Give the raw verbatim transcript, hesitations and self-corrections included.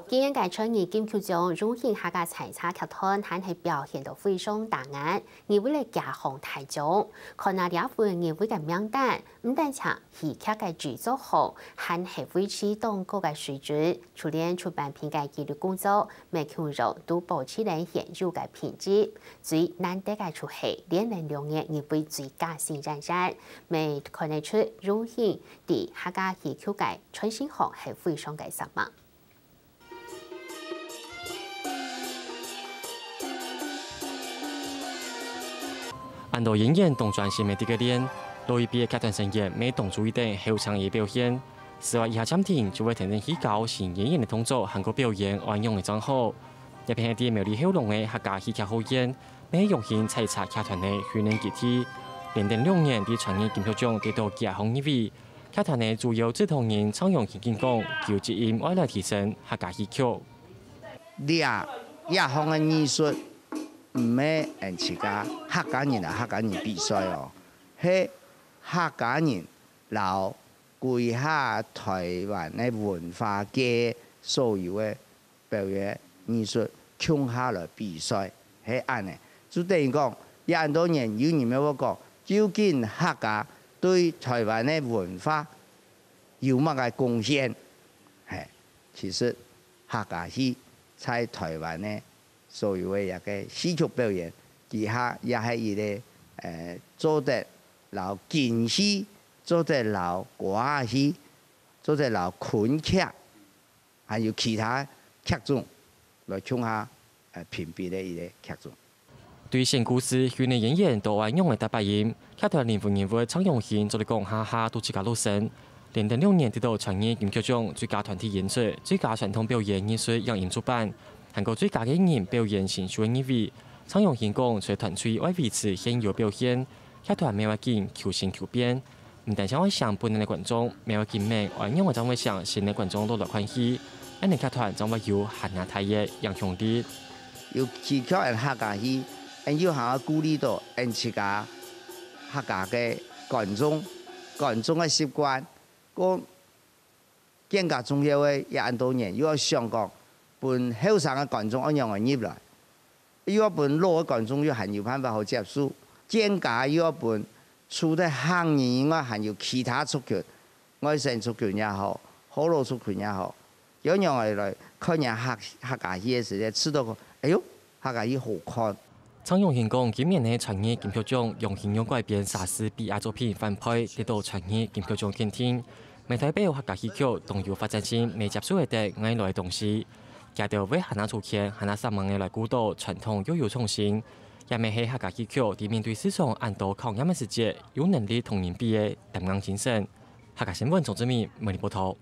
今年个全人金曲獎榮幸客家採茶劇團還係表現到非常打眼，入圍了幾項大獎。看啊這份入圍个名單，毋單淨戲劇个製作項還係維持當高个水準，就連出版品个紀律工作，乜共樣都保持了現有个品質。最難得个就係連連兩年入圍最佳新人獎，乜看得出榮幸對客家戲曲个傳承項係非常个煞猛。 恁多演員當專心个在該練，老一輩个劇團成員乜當注意等後生人个表現。此外，一下暫停就會跈等去教新演員个動作還過表演愛仰仔正好。這片係在苗栗後龍个客家戲劇學院，乜係榮幸採茶劇團个訓練基地，連等兩年在全人金曲獎得到幾項入圍。 劇團个主要指導人蔡容興講，舊責任愛來提升客家戲曲。這，這項个藝術，毋係𠊎自家客家人啊，客家人比賽哦，係客家人摎歸下臺灣个文化界所有个 表演藝術共下來比賽，係恁仔。就等於講，這恁多年有人乜會講，究竟客家對臺灣个文化有麼个貢獻？係，其實客家戲在臺灣个所有个一個戲曲表演，底下也係一個，呃，做得摎京戲，做得摎歌仔戲，做得摎崑劇， 還有其他劇種來共下，呃，評比个一個劇種。對選故事、訓練演員到愛仰仔搭配音，劇團靈魂人物蔡容興做得講下下都自家落身。連等兩年得到全人金曲獎最佳團體演出、最佳傳統表演藝術影音主辦，還過最佳藝人表演新秀个入圍。蔡容興講，除了團隊愛維持現有表現，劇團乜會緊求新求變， 毋單淨愛醒本來个觀眾，乜愛緊愐愛仰仔正會醒新个觀眾落來看戲，恁仔劇團正會有還較大个影響力。尤其劇團客家戲，𠊎又還愛顧慮到𠊎自家客家个觀眾，觀眾个習慣，過 更加重要个，這恁多年又愛想講，分後生个觀眾愛仰仔入來，又愛分老个觀眾又還有辦法好接受，更加又愛分除忒客人以外，還有其他族群，外省族群也好，學老族群也好，仰仔來看這客，客家戲个時節，試著講，哎喲， 客家戲好看。蔡容興講，今年个全人金曲獎榮幸用改編莎士比亞作品《反派》得到全人金曲獎肯定，乜代表客家戲曲當有發展性，乜接受會得外來个東西。佢兜會還較出錢，還較煞猛个來顧到傳統又有創新，也乜係客家戲曲在面對市場恁多考驗个時節，有能力同人比个擔硬精神。客家新聞，鍾志明，苗栗報導。